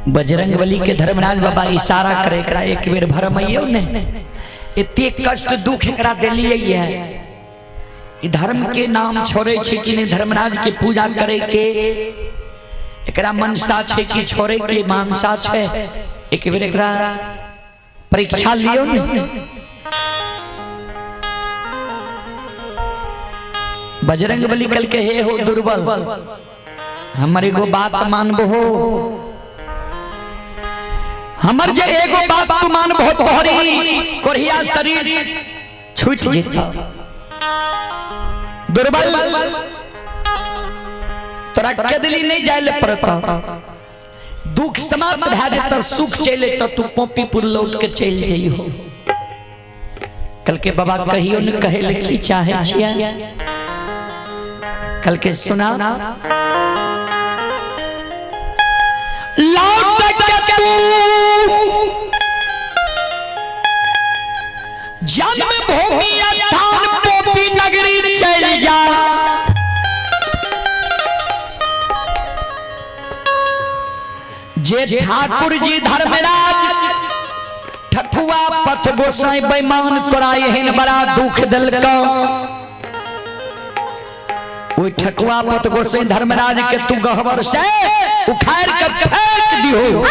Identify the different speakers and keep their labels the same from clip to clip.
Speaker 1: बजरंग बली के धर्मराज बाबा इशारा करे एकरा एक बेर भरमैयो ने, एते कष्ट दुख एकरा देलियै है, ई धर्म के नाम छोड़े छै कि नहीं, धर्मराज के पूजा करे के एकरा मनसा छै कि छोड़े के मानसा छै, एक बेर एकरा परीक्षा लियो ने। बजरंग बली कल के हे हो दुर्बल, हमर एगो बात मानबो हो, हमर जे एगो बात तू मानबो तोहरी कोढ़िया शरीर छूट जेता। दुर्बल तोरा कदली नहीं जाए ले पड़ता, दुख समाप्त भए जेता, सुख चले तो तू पोपीपुर लौट के चल जइहो। कल के बाबा कहियो न कहे ले की चाहे छिया, कल के सुना लौट के तू जन्मभूमि स्थान पोपी नगरी चल जा, जे ठाकुर जी धर्मराज ठकुआ पथ गोसाई बेईमान तोरा एहन बड़ा दुख दिलकौ, ओहि ठकुआ पथ गोसाई धर्मराज के तू गहबर से उखाड़ के फेंक दिहो।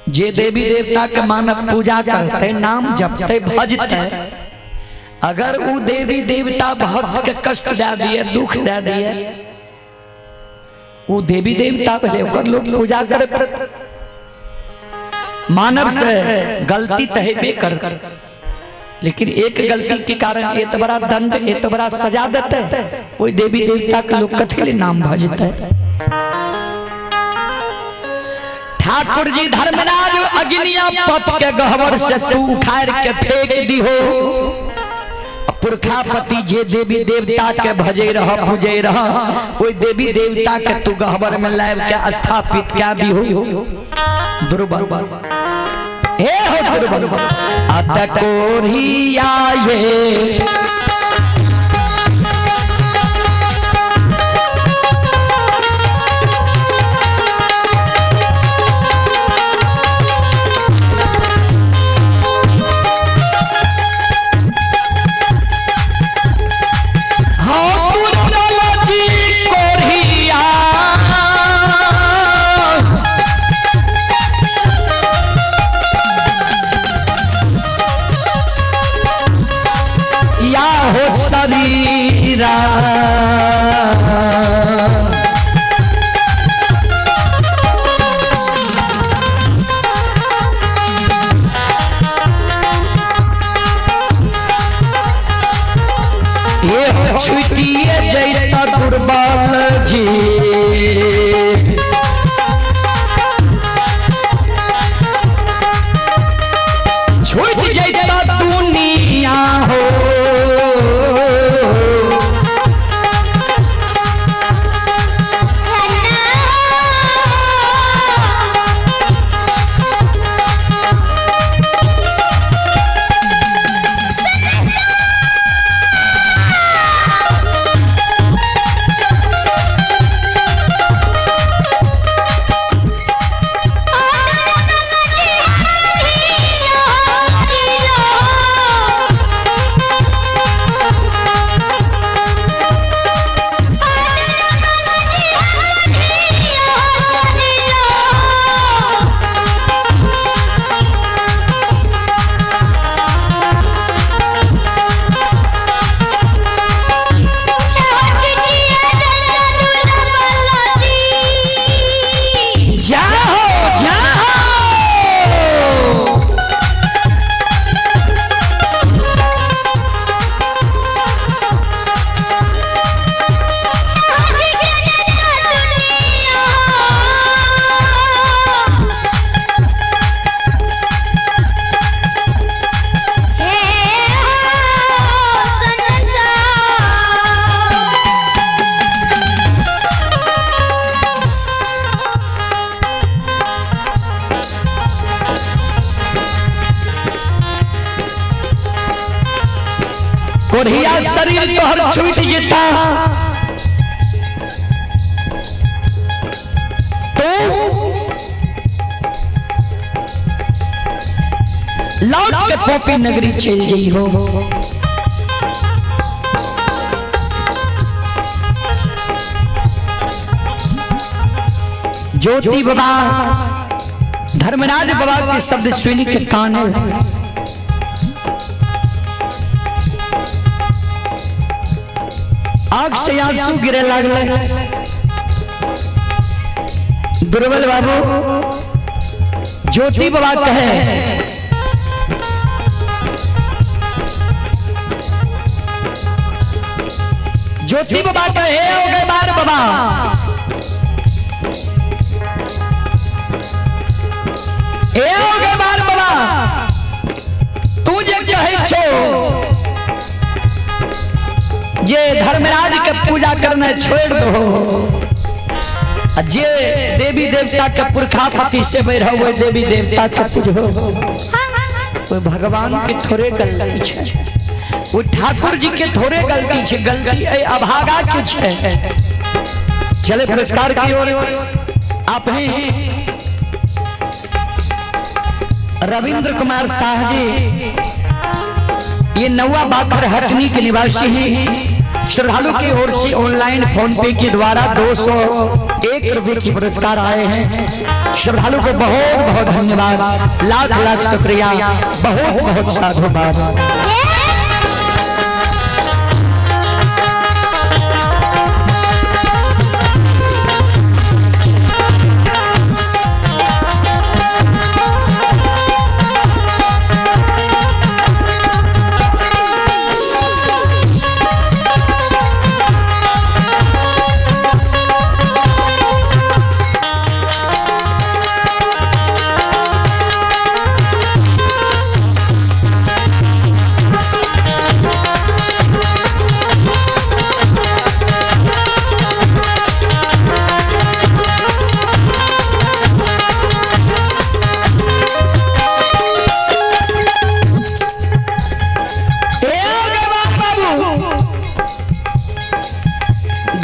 Speaker 1: जे देवी देवता के मानव पूजा करते, नाम जपते, भजते, अगर वो देवी देवता भक्त के कष्ट दे दिए, दुख दे दिए, वो देवी देवता भले ओकर लोग पूजा करते, मानव से गलती तो हेबे कर, लेकिन एक गलती के कारण एत बड़ा दंड, एत बड़ा सजा देते, वही देवी देवता के लोग कथी ले नाम भजते। ठाकुर जी धर्मराज अग्निया पथ के गहवर से तू उखाड़ के फेंक दिहो। पुरखापति जे देवी देवता के भजे रह पूजे रह, ओहि देवी देवता के तू गहबर में लाब के स्थापित क्या दिहो। दुर्बल हे हो दुर्बल अत कोरिया ये शरीरा ये छुटिए जैता दुर्बल जी, छूट जैता दुनिया हो। कोढ़िया शरीर तोहर छूट जेता, तू लौट के पोपी नगरी चल जई हो। ज्योति बाबा धर्मराज बाबा के शब्द सुन के कान आग से आंसू गिरे लागले। दुर्बल बाबू ज्योति बाबा कहे ज्योति बाबा कहे हो गए बार बाबा ए हो गए बार बाबा तू जे कहे छो जे धर्मराज के पूजा करना छोड़ दो, जे देवी देवता के पुरखापति से रहो देवी देवता के पूजो, वो भगवान के थोड़े गलती छे, वो ठाकुर जी के थोड़े गलती छे, गलती अभागा के छे। चले पुरस्कार की ओर आप ही रविंद्र कुमार शाह जी, ये नौवा बाखर हटनी के निवासी हैं। श्रद्धालु की ओर से ऑनलाइन फोन पे के द्वारा 201 रुपए की पुरस्कार आए हैं। श्रद्धालु को बहुत बहुत धन्यवाद, लाख लाख शुक्रिया, बहुत बहुत साधुवाद।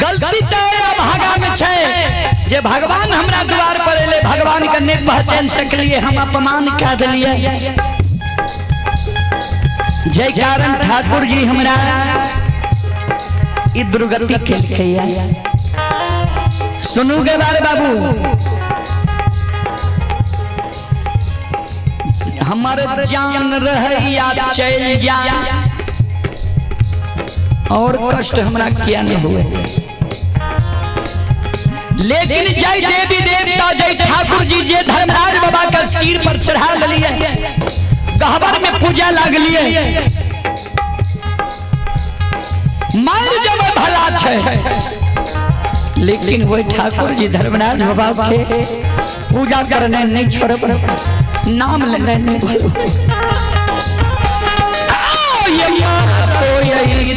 Speaker 1: गलती तो अभागा में छे जे भगवान हमरा द्वार पर एले, भगवान के नहीं पहचान सकलिए, हम अपमान कर दिलिए। जय कारण ठाकुर जी हमरा ई दुर्गति केलकै। सुनू गे बारे बाबू, हमर जान रहैया चल जा और कष्ट हमरा किया नहीं हुए, लेकिन जय देवी देवता जय ठाकुर जी जे धर्मराज बाबा के सिर पर चढ़ा दिलिए, गहबर में पूजा लागलिए, मर जब भला छे, लेकिन वही ठाकुर जी धर्मराज बाबा के पूजा करने नहीं छोड़ब, नाम लेने नहीं। ये तो यही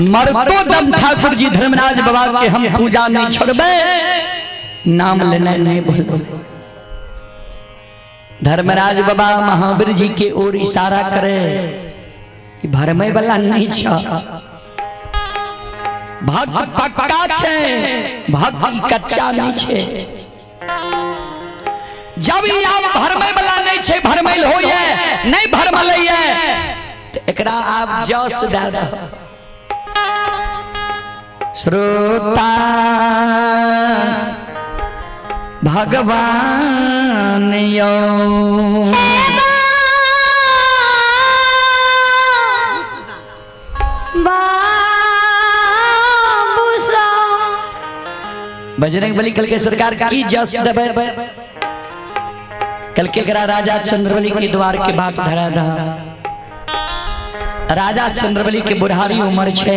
Speaker 1: मरतो दम ठाकुर जी धर्मराज बाबा के हम पूजा नहीं छोड़बे, नाम लेना नहीं भूलबे। धर्मराज बाबा महावीर जी के ओर इशारा करे, भरमे वाला नहीं छ, भक्त पक्का छे, भक्त कच्चा नहीं छे। जब ई आब भरमे वाला नहीं छे, भरमेल होइए नहीं भरमलैए, तो एकरा आब जस दे दह। श्रोता भगवान यो बजरंग बली कल के सरकार की जस देबै, कल के एकरा राजा चंद्रबली के द्वार के बाट धरा दह। राजा चंद्रबली के बुढ़ारी उम्र छे,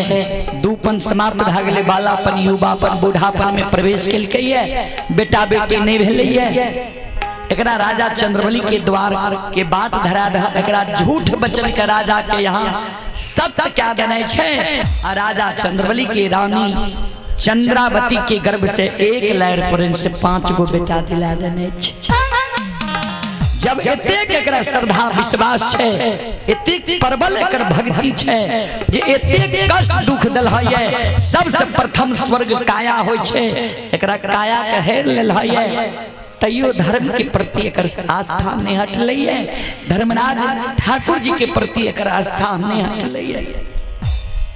Speaker 1: दूपन समाप्त भए गेलै, बालापन युवापन बूढ़ापन में प्रवेश केलकै, बेटा बेटी नहीं भेलै। एकरा राजा चंद्रबली के द्वार के बाट धरा दह, एकरा झूठ वचन के राजा के यहाँ सत्य क्या देने छे। आ राजा चंद्रबली के रानी चंद्रावती के गर्भ से एक लहर पर से 5 गो बेटा दिला देने छे। जब एतेक एकरा श्रद्धा विश्वास छे, एतेक प्रबल एकर भक्ति छे, जे एतेक कष्ट दुख दल है, सबसे प्रथम स्वर्ग काया होय छे, एकरा काया के हेर लेल है, तैयो धर्म के प्रति एकर आस्था नहीं हटलै है, धर्मराज ठाकुर जी के प्रति एकर आस्था नहीं हटलै है,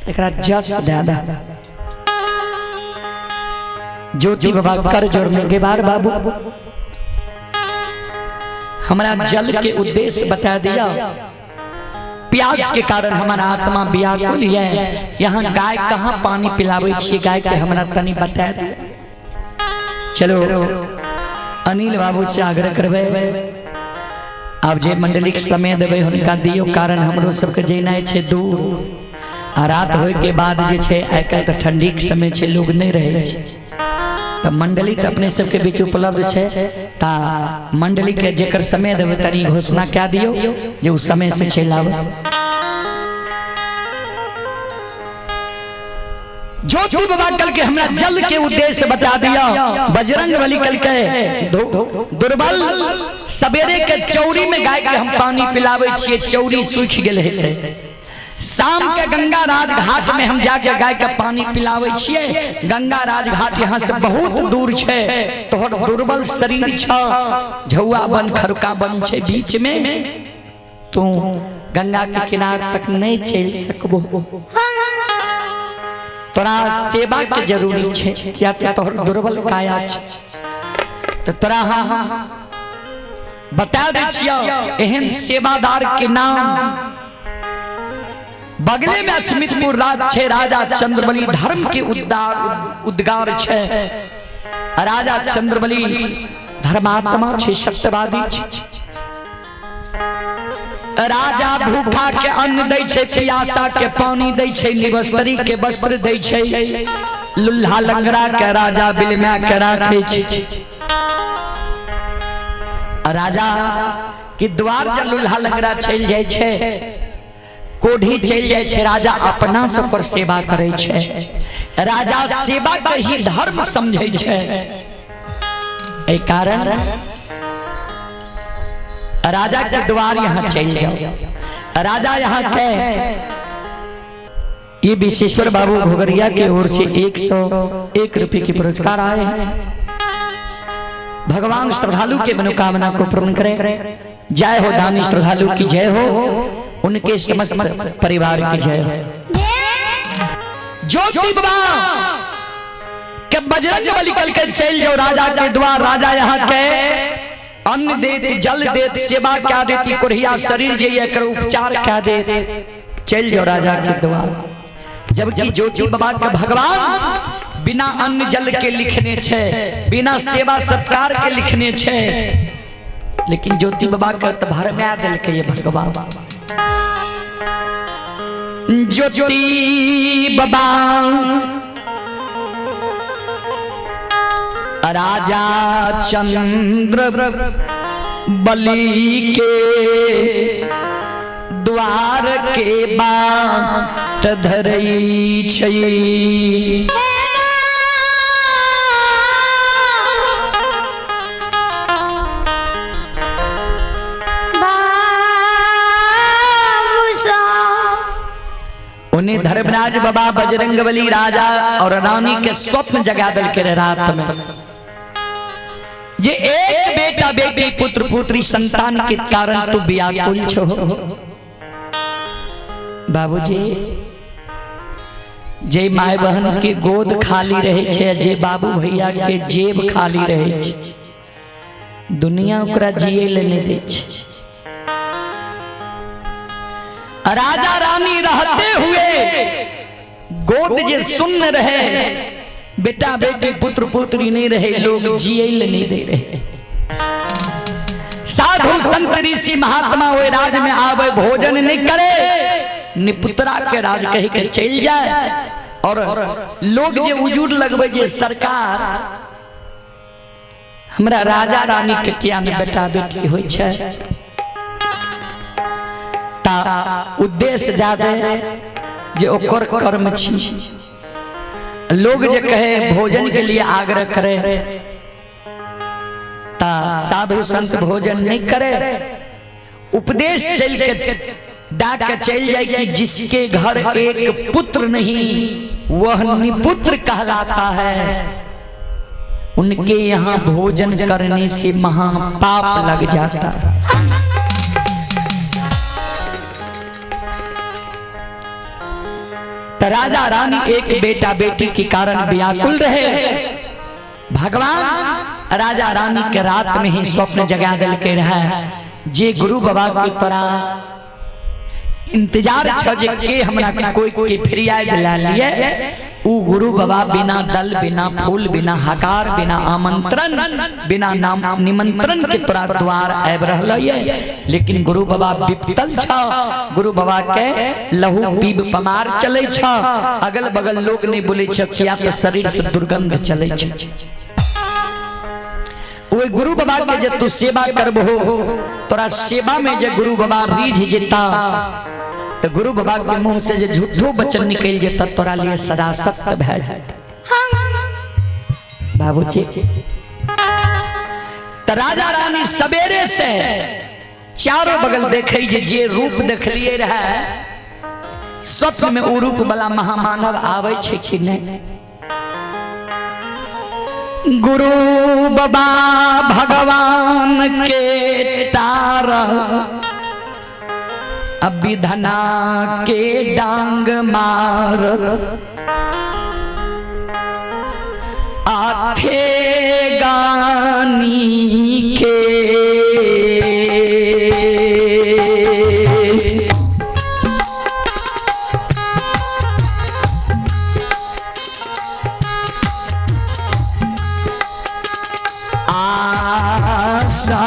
Speaker 1: एकरा जस दे दे। ज्योति बाबा कर जोड़ने के बार बाबू हमारा जल के उद्देश्य बता दिया। प्यास के कारण हमारा आत्मा व्याकुल है, यहाँ गाय कहाँ पानी पिलावे छी, गाय के हमारा तनी बता दिया। चलो अनिल बाबू से आग्रह करबे, आप जे मंडली के समय देबै हुनका दियो, कारण हमरो सबके जेनाइ छै दूर, आ रात होय के बाद जे छै आइ काल्हि तऽ ठंडी के समय छै, लोग नहीं रहै छै, तऽ मंडली तऽ अपने सबके बीच उपलब्ध छै, ता मंडली के जेकर समय देबै तनी घोषणा कए दियौ जे ओ समय से चलि आबै। ज्योति बाबा कल के हमरा जल के उद्देश्य बता दिया। बजरंग बली कल के दुर्बल सवेरे के चौरी में गाय के हम पानी पिलावे छियै, चौरी सूखि गेल हेतै। शाम के गंगा राज घाट में हम जाके गाय के पानी पिलावे छियै। गंगा राज घाट यहाँ से बहुत दूर छै, तोहर दुर्बल शरीर छ, झौआ बन खरुका बन छै बीच में, तू गंगा के किनार तक नहीं चल सकबो, तोरा सेवा के जरूरी छै, किया तो तोहर दुर्बल काया छै। तो तोरा हम बता दै छियौ एहन सेवादार के नाम। बगले में अचमितपुर राज छै, राजा चंद्रबली धर्म के उद्गार छै। राजा चंद्रबली धर्मात्मा छै, सत्यवादी छै। राजा भूखा के अन्न दै छै, प्यासा के पानी दै छै, निवस्त्री के वस्त्र दै छै, लुल्हा लंगड़ा के राजा बिलमा के राखै छै। राजा के द्वार जब लुल्हा लंगड़ा चलि जाइ छै, कोढ़ी चलि जाइ छै, राजा अपना सब पर सेवा करै छै। राजा सेवा के ही धर्म समझै छै। एहि कारण राजा के द्वार यहाँ चल जाओ। राजा यहाँ के ये विशेश्वर बाबू घोगरिया के ओर से 101 रुपये के पुरस्कार आए हैं। भगवान श्रद्धालु के मनोकामना को पूर्ण करे। जय हो दानी श्रद्धालु की जय हो, उनके समस्त परिवार की जय हो। ज्योति बाबा के बजरंग बली कल के चल जाओ राजा के द्वार। राजा यहाँ के अन्न देत, जल देत, सेवा क्या देती, कोढ़िया शरीर जे एकर उपचार क्या देत, चल जाओ राजा के द्वार। जबकि ज्योति बाबा के भगवान बिना अन्न जल के लिखने छे, बिना सेवा सत्कार के लिखने छे, लेकिन ज्योति बाबा के तो भरमा देलकै ये भगवान। ज्योति बाबा राजा चंद्र बलि के द्वार के बाद कष्ट धरै छै। उन्हें धर्मराज बाबा बजरंगबली राजा और रानी के स्वप्न जगा दिल के रात में जे एक बेटा बेटी पुत्र पुत्री संतान के कारण तू व्याकुल छो। बाबूजी जे my बहन के गोद खाली रहे छे, जे बाबू भैया के जेब खाली रहे छे, दुनिया ओकरा जिए ले नहीं दे छे। राजा रानी रहते हुए गोद जे सुन्न रहे, बेटा बेटी पुत्र पुत्री नहीं रहे, लोग जिए ले नहीं दे रहे। साधु संत ऋषि महात्मा वो राज में आवे भोजन नहीं करे, निपुत्रा के राज कही के चल जाए। और लोग जे उजूर लगबे जे सरकार हमरा राजा रानी के किया ने बेटा बेटी होई छे, ता उद्देश्य जादे जे ओकर कर्म छी। लोग जे कहे भोजन के लिए आग्रह करे ता साधु संत भोजन नहीं करे। उपदेश चल के डाक के चल जाए कि जिसके घर एक पुत्र नहीं वह निपुत्र कहलाता है, उनके यहाँ भोजन करने से महापाप लग जाता है। तो राजा रानी एक बेटा बेटी के कारण व्याकुल रहे। भगवान राजा रानी के रात में ही स्वप्न जगा दिल के रहे जे गुरु बाबा के तोरा इंतजार छ जे के हमरा कोई के फरियाद ला लिए, उ गुरु बाबा बिना दल बिना फूल बिना हकार बिना आमंत्रण बिना नाम निमंत्रण के तोरा द्वार आबि रहल ये। लेकिन गुरु बाबा विपतल छ, गुरु बाबा के लहू पीब पमार चले छ, अगल बगल लोग नहीं बोले छ किया तो शरीर से दुर्गंध चले छ। ओए गुरु बाबा के जे तू सेवा करबहो तोरा सेवा में जे गुरु बाबा रीझ जेता तो गुरु बाबा के मुंह से जे झूठो वचन निकल जेता तोरा लिए सदा सत्य भए जाता। बाबूजी तो राजा रानी सवेरे से चारों बगल देखे जे जे रूप देखलिए रहे स्वप्न में उ रूप वाला महामानव आवे छे कि नहीं। गुरु बाबा भगवान के तार अभिधना के डांग मार आथे गानी के आशा